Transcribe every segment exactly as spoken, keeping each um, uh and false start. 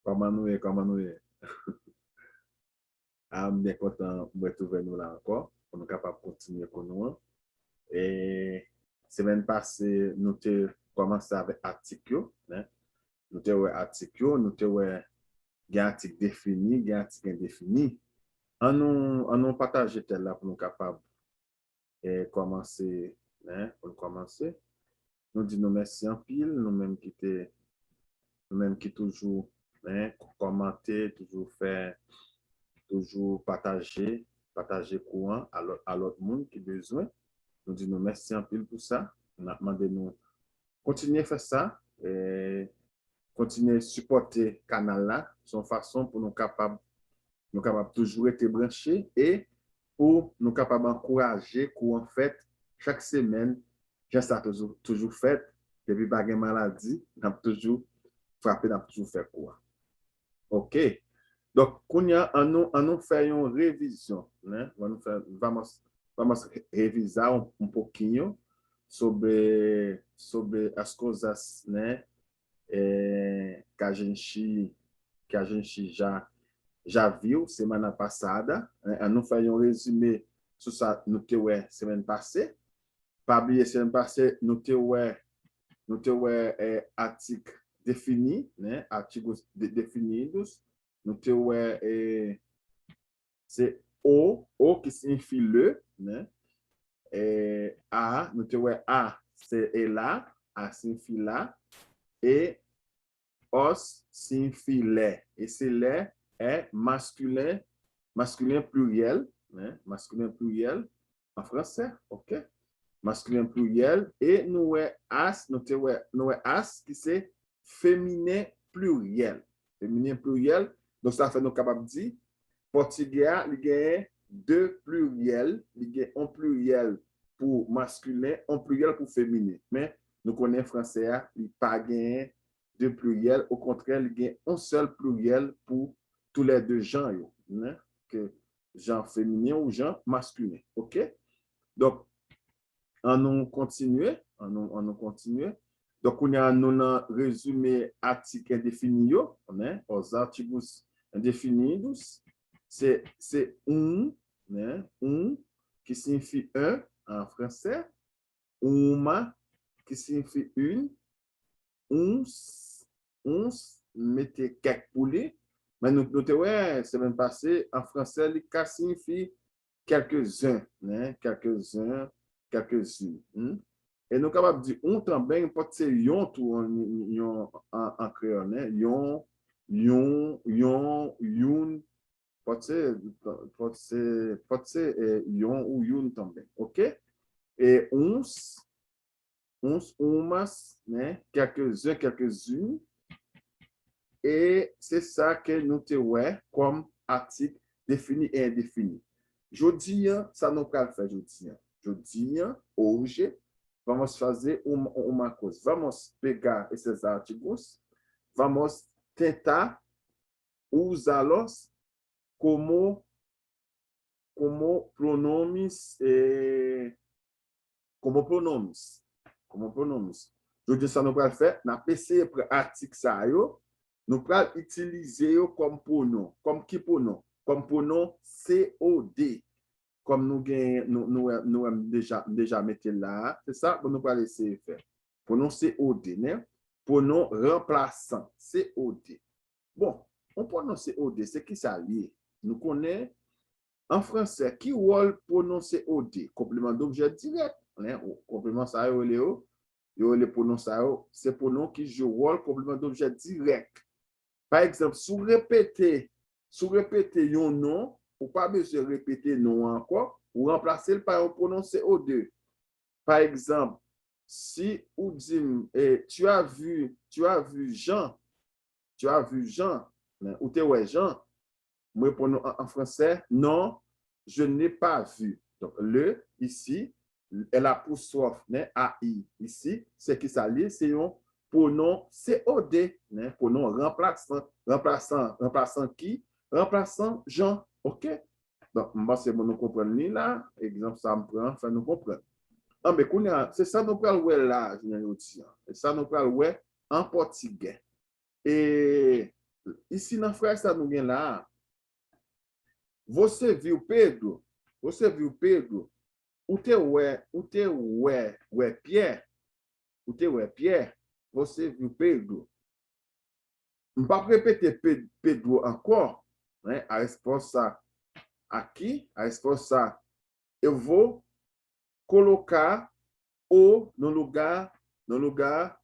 Kòman nou ye? Kòman nou ye? Ah, m byen kontan m retwouve nou la ankò pou nou kapab kontinye kou nou an. E semèn pase, nou te kòmanse avèk atik yo, men nou te wè atik yo, nou te wè gen atik defini, gen atik endefini. An nou, an nou pataje tèl la pou nou kapab e kòmanse, hein, pou n kòmanse. Nou di nou mèsi anpil, nou menm ki te, nou menm ki toujou, hein, kòmante, toujou fè, toujou pataje, pataje kou an a lòt, a lòt moun ki bezwen. Nou di nou mèsi anpil pou sa. N ap mande nou kontinye fè sa, e kontinye sipòte kanal la. Se yon fason pou nou kapab, nou kapab toujou rete branche e pou nou kapab ankouraje kou an fèt chak semèn, jan sa toujou, toujou fèt, depi pa gen maladi, n ap toujou frape, n ap toujou fè kou an. Ok. Donk, kounye a, an nou, an nou fè yon revizyon, né? An nou fè, vamos, vamos revisar un, un pouquinho sobre, sobre as coisas, né? É, que a gente, que a gente já, já viu semana passada, né? An nou fè yon rezime sou sa nou te wè semèn pase. Pa bliye, semèn pase, nou te wè, nou te wè, é, atik defini, né? Artigos de, definidos. Nou te wè, é, se o, o ki siyifi le, né? É, a, nou te wè a, se e la, a siyifi la, e os siyifi lè. E se lè, é, maskilen, maskilen pliryèl, né? Maskilen pliryèl, an fransè, ok? Maskilen pliryèl, e nou wè as, nou te wè, nou wè as ki se feminen pliryèl. Feminen pliryèl, donk sa fè nou kapab di, pòtigè a, li genyen de pliryèl, li gen yon pliryèl pou maskilen, yon pliryèl pou feminen. Men, nou konnen fransè a, li pa genyen de pliryèl, okontrè, li gen yon sèl pliryèl pou toulède jan yo, né? Ke jan feminen ou jan maskilen, ok? Donk, an nou kontinye, an nou, an nou kontinye. Donk, kounye a, nou nan rezime atik endefini yo, né? Os artigos indefinidos, se, se un, né? Un, ki siyifi un an fransè, uma, ki siyifi une, uns, uns, m mete kèk pou li, men nou, nou te wè, semèn pase, an fransè, li ka siyifi quelques-uns, né? Quelques-uns, quelques-unes, hmm? E nou kapab di un tanben, pòt se yon tou, an, yon, an, an kreyòl, né? Yon, yon, yon, youn, pòt se, pòt se, pòt se, é, yon ou youn tanben, ok? E uns, uns, umas, né? Quelques-uns, quelques-unes. E se sa ke nou te wè kòm atik defini e endefini. Jodi a, sa nou pral fè jodi a? Jodi a, hoje, vamos fazer uma, uma coisa. Vamos pegar esses artigos, vamos tentar usá-los como, como pronomes, eh, como pronomes. Como pronomes. Jodi sa nou pral fè, n ap eseye pran atik sa yo, nou pral itilize yo kòm pwonon. Kòm ki pwonon? Kòm pwonon C O D. Kòm nou gen, nou, nou, nou, nou deja, deja mete la, se sa, bon, nou pral eseye fè. Pwonon C O D, né? Pwonon ranplasan, C O D. Bon, yon pwonon C O D, se ki sa l ye? Nou konnen, an fransè, ki wòl pwonon C O D? Konpleman dobjè dirèk, né? Konpleman sa yo rele yo, yo rele pwonon sa yo, se pwonon ki jwe wòl konpleman dobjè dirèk. Pa egzanp, si w repete, si w repete yon non, ou pa bezwen repete non an ankò, ou ranplase l pa yon pwonon C O D. Pa egzanp, si ou di m, eh, tu as vu, tu as vu Jean, tu as vu Jean, men ou te wè Jean, m reponn ou an, an fransè, non, je n'ai pas vu. Donk, le, isi, L apostwòf, né, A I, isi, se ki sa l ye? Se yon pwonon C O D, né, pwonon ranplasan. Ranplasan, ranplasan ki? Ranplasan Jean, ok? Donk, m panse bon nou konprann li la. Egzanp sa m pran an fè nou konprann. Anben, kounye a, se sa nou pral wè la, jounen jodi a. Se sa nou pral wè an pòtigè. E Isi nan fraz sa nou gen la a, você viu Pedro? Você viu Pedro? Ou te wè, ou te wè, wè Pyè? Ou te wè Pyè? Você viu Pedro? M p ap repete Pe- Pedro ankò. Hein? A resposta aqui, a resposta eu vou colocar o no lugar, no lugar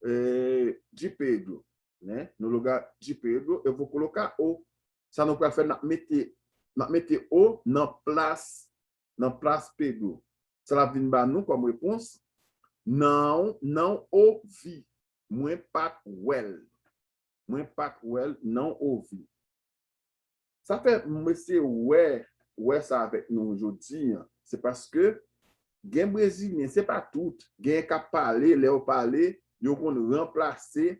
eh, de Pedro, né? No lugar de Pedro, eu vou colocar o. Sa nou pral fè, n ap mete, n ap mete o nan plas, nan plas Pedro. Sa l ap vin ba nou kòm repons, não, não ouvi. Mwen pa t wè l. Mwen pa t wè l, não ouvi. Sa fè m eseye wè, wè sa avèk nou jodi a. Se paske gen Brezilyen, se pa tout, gen k ap pale, lè yo pale, yo konn ranplase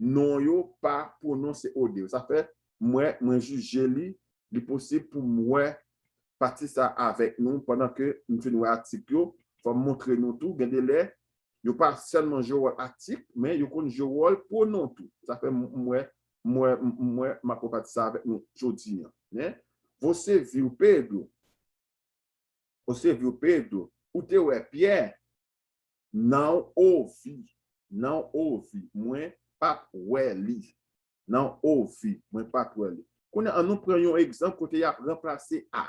non yo pa pwononse o de yo. Sa fè mwen, mwen jije li, li posib pou m wè pati sa avèk nou pandan ke m fin wè atik yo. Fò m montre nou tou, gen de lè, yo pa sèlman jwe wòl atik, men yo konn jwe wòl pwonon tou. Sa fè m wè, m wè, m wè, m ap pran pati sa avèk nou jodi a. Né? Você viu Pedro? Você viu Pedro? Ou te wè Pyè? Não ouvi. Não ouvi. Mwen pa t wè li. Não ouvi. Mwen pa t wè li. Kounye a, ann nou pran yon egzanp kote y ap ranplase a.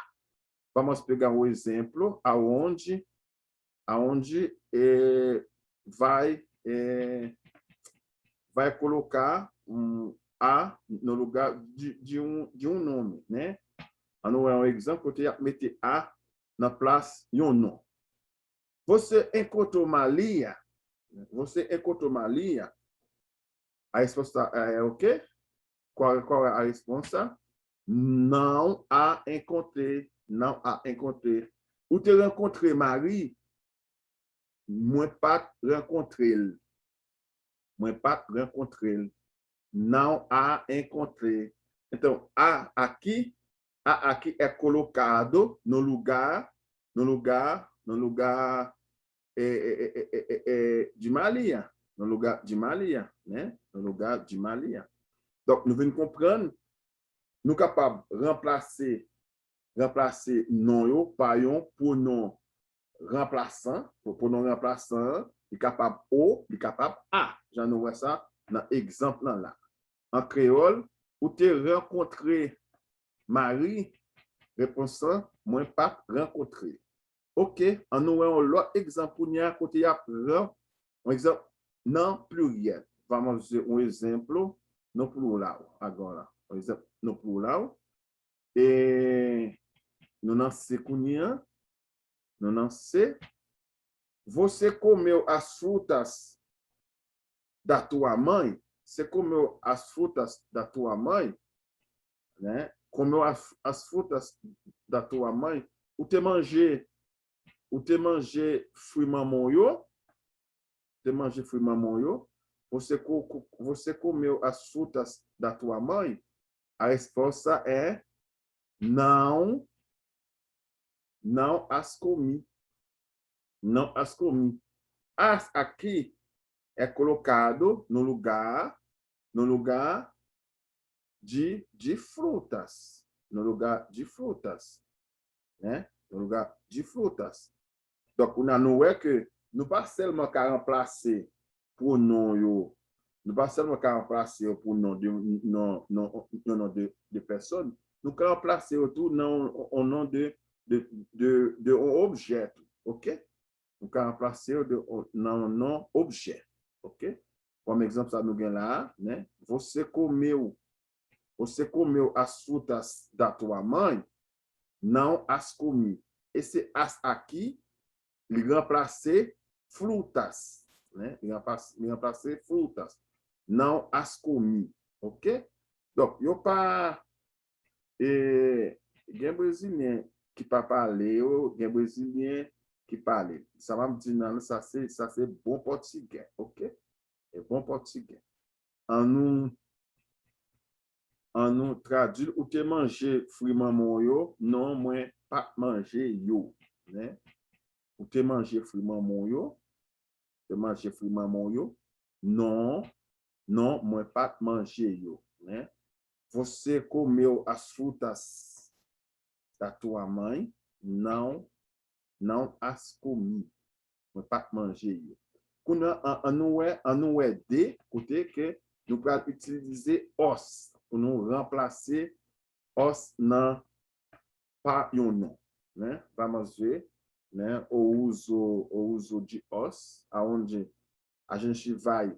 Vamos pegar um exemplo aonde, aonde eh, vai, eh, vai colocar um a no lugar de, de, um, de um nome, né? Ann nou wè yon egzanp kote y ap mete a nan plas yon non. Você encontrou Maria? Você encontrou Maria? A resposta é ok? Qual, qual é a resposta? Não a encontrei. Não a encontrei. Ou te rankontre Mari? Mwen pa t rankontre l. Mwen pa t rankontre l. Não a encontrei. Então, a aqui, a aqui é colocado no lugar, no lugar, no lugar é, é, é, é, é, é, de Maria, no lugar de Maria, né? No lugar de Maria. Donk, nou vin konprann, nou kapab ranplase, ranplase non yo pa yon pwonon ranplasan. Pwonon ranplasan an, li kapab o, li kapab a. Jan nou wè sa nan egzanp lan la. An kreyòl, ou te rankontre Mari? Repons lan, mwen pa t rankontre l. Ok, ann nou wè yon lòt egzanp kounye a kote y ap pran yon egzanp nan pliryèl. Vamos ver um exemplo no plural agora. Um exemplo no plural. E nou nan se kounye a. Nou nan se. Você comeu as frutas da tua mãe? Você comeu as frutas da tua mãe? Né? Comeu as, as frutas da tua mãe? Ou te manje, ou te manje fwi manman w yo? Te manje fwi manman w yo? Você, co, co, você comeu as frutas da tua mãe? A resposta é não, não as comi. Não as comi. As aqui é colocado no lugar, no lugar de, de frutas. No lugar de frutas. Né? No lugar de frutas. Donk, kounye a nou wè ke nou pa sèlman ka ranplase pwonon yo, nou pa sèlman ka ranplase yo pou non de, non, non, non, non de, de pèsòn, nou ka ranplase yo tou nan yon non de, de, de, de yon objè tou, ok? Nou ka ranplase yo de, nan yon non objè, ok? Kòm egzanp sa nou gen la a, né? Você comeu, você comeu as frutas da tua mãe? Não as comi. Esse as aqui, li ranplase frutas, né? Li ranplase, li ranplase frutas. Não as comi, ok? Donk, yo pa, e, gen Brezilyen ki pa pale yo, gen Brezilyen ki pale. Sa m ap di nan sa se, sa se bon pòtigè, ok? E bon pòtigè. Ann nou, ann nou tradui l. Ou te manje fwi manman w yo? Non, mwen pa t manje yo. Né? Ou te manje fwi manman w yo? Te manje fwi manman w yo? Non, non, mwen pa t manje yo. Né? Você comeu as frutas da tua mãe? Não, não as comi. Mwen pa t manje yo. Kounye a, an, an nou wè, an nou wè de kote ke nou pral itilize os pou nou ranplase os nan pa yon non, né? Vamos ver, né? O uso, o uso de os, aonde a gente vai,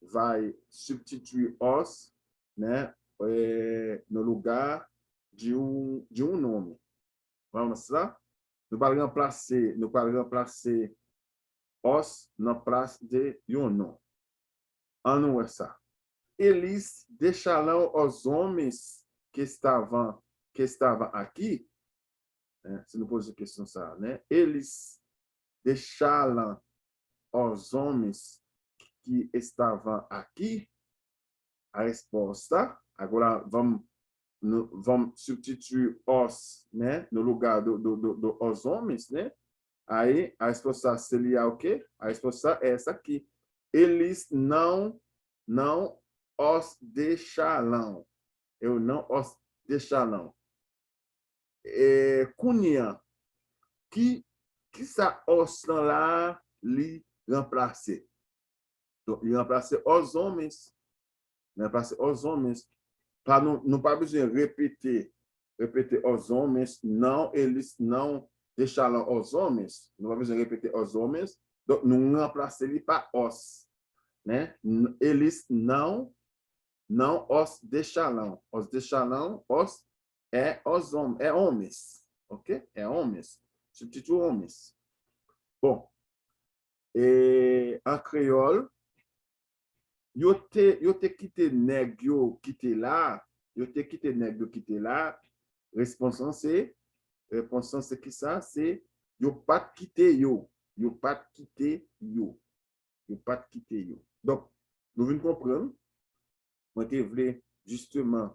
vai substituir os, né? É, no lugar de um, de um nome. Vamos lá? Nou pral ranplase, nou pral ranplase os nan plas de yon non. An nou wè sa. Eles deixaram os homens que estavam, que estavam aqui? Né? Se nou poze kesyon sa, né? Eles deixaram os homens que estavam aqui? A resposta, agora vamos, vamos substituir os, né, no lugar do, do, do, do os homens, né? Aí, a resposta seria o quê? A resposta é essa aqui. Eles não, não os deixarão. Eu não os deixarão. É, kounye a, ki, ki sa os lan la li ranplase? Donk, li ranplase os homens. Li ranplase os homens. Pa nou, nou pa bezwen repete, repete os homens, não, eles não deixaram os homens. Nou pa bezwen repete os homens. Donk, nou ranplase li pa os. Né? Eles não, não os deixarão. Os deixarão, os é os homens, é homens, ok? É homens. Substitui homens. Bon, e an kreyòl, yo te, yo te kite nèg yo kite la, yo te kite nèg yo kite la, repons lan se, repons lan se ki sa? Se yo pa t kite yo, yo pa t kite yo. Yo pa t kite yo. Donk, nou vin konprann, mwen te vle jisteman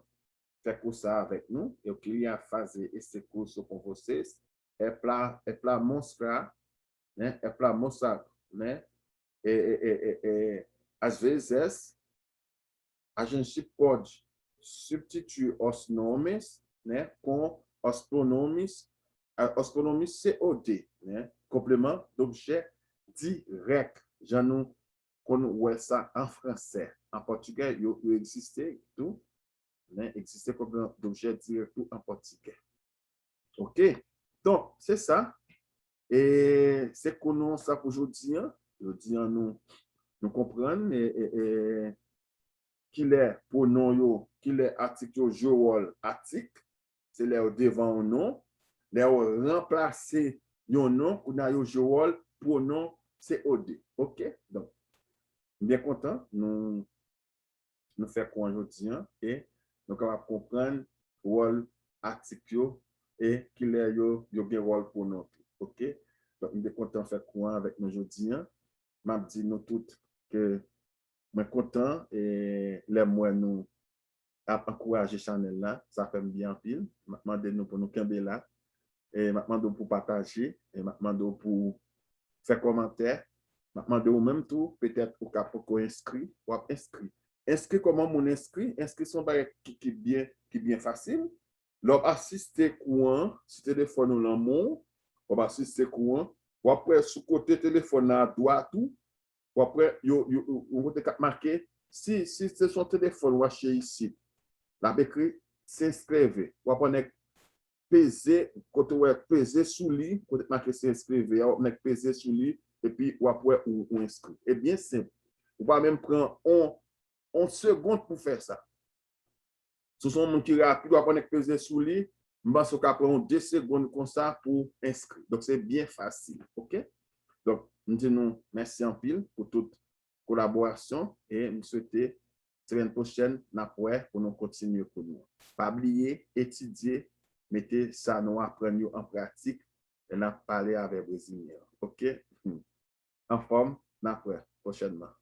fè kou sa avèk nou. Eu queria fazer esse curso com vocês. É pra, é pra mostrar, né? É pra mostrar, né? É, é, é, é, é, às vezes, a gente pode substituir os nomes, né, com os pronomes, ah, os pronomes C O D, né? Complément d'objet direct. Jan nou konn wè sa an fransè, an pòtigè, yo, yo egziste tou, né? Egziste complément d'objet direct tou an pòtigè. Ok? Donk, se sa. E se kou nou sa pou jodi an. Jodi an, nou, nou konprann, e, e, e, kilè pwonon yo, kilè atik yo jwe wòl atik. Se lè yo devan yon non. Lè yo ranplase yon non, kounye a yo jwe wòl pwonon C O D. Ok? Donk, m byen kontan nou, nou fè kou an jodi an e nou kapab konprann wòl atik yo e kilè yo, yo gen wòl pwonon tou. Ok? Donk, m byen kontan fè kou an avèk nou jodi an. M ap di nou tout ke mwen kontan e lè m wè nou ap ankouraje chanèl la, sa fè m byen anpil. M ap mande nou pou nou kenbe la. E m ap mande w pou pataje. E m ap mande w pou fè kòmantè. M ap mande w menm tou, petèt ou ka poko enskri, w ap enskri. Enskri kòman moun enskri? Enskri se yon bagay ki, ki byen, ki byen fasil. Lè w ap asiste kou an, si telefòn ou lan men w, w ap asiste kou an, w ap wè sou kote telefòn nan adwat ou, w ap wè yo, yo, yo, yon kote k ap make, si, si se yon telefòn w achte isit, l ap ekri se enskreve. W ap wè nèg peze, kote w wè peze sou li, kote k make se enskreve a, w ap nèg peze sou li, epi w ap wè ou, ou enskri. E byen senp. Ou pa menm pran on, on segond pou fè sa. Si w se yon moun ki rapid, w ap wè nèg peze sou li, m panse w ka pran yon de segonn konsa pou enskri. Donk, se byen fasil, ok? Donk, m di nou mèsi anpil pou tout kolaborasyon e m swete semèn pwochèn n ap wè pou nou kontinye kou nou an. Pa bliye, etidye, mete sa nou aprann yo an pratik lè n ap pale avè Brezilyen an, ok? Hmm. Anfòm, n ap wè pwochènman.